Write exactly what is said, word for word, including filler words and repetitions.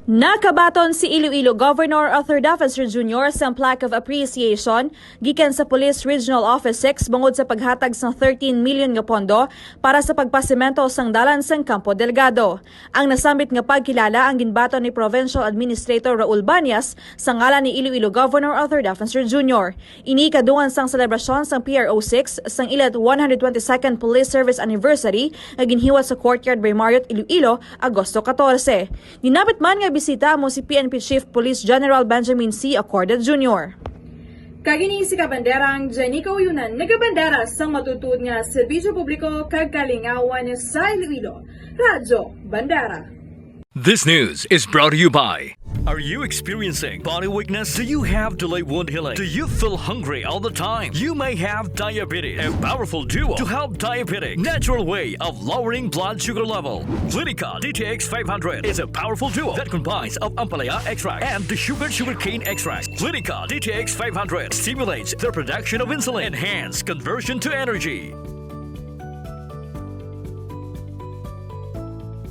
Nakabaton si Iloilo Governor Arthur Defensor Junior sang plaque of appreciation gikan sa Police Regional Office six bangod sa paghatag sang thirteen million nga pondo para sa pagpasemento sang dalan sang Campo Delgado. Ang nasambit nga pagkilala ang ginbaton ni Provincial Administrator Raul Banyas sa ngalan ni Iloilo Governor Arthur Defensor Junior. Ini kadungan sang selebrasyon sang P R O six sang ila one hundred twenty-second Police Service Anniversary nga ginhiwat sa Courtyard by Marriott Iloilo, Agosto katorse. Ginapit man nga bisita amo si P N P Chief Police General Benjamin C. Acorda Junior. Kag ini si Kabanderang Janico Uyunan, nagabandera sang matutuod nga serbisyo publiko kag kalingawan sa Iloilo. Radyo Bandera. This news is brought to you by. Are you experiencing body weakness? Do you have delayed wound healing? Do you feel hungry all the time? You may have diabetes. A powerful duo to help diabetic. Natural way of lowering blood sugar level. Clinica D T X five hundred is a powerful duo that combines of ampalaya extract and the sugar sugarcane extract. Clinica D T X five hundred stimulates the production of insulin, enhance conversion to energy.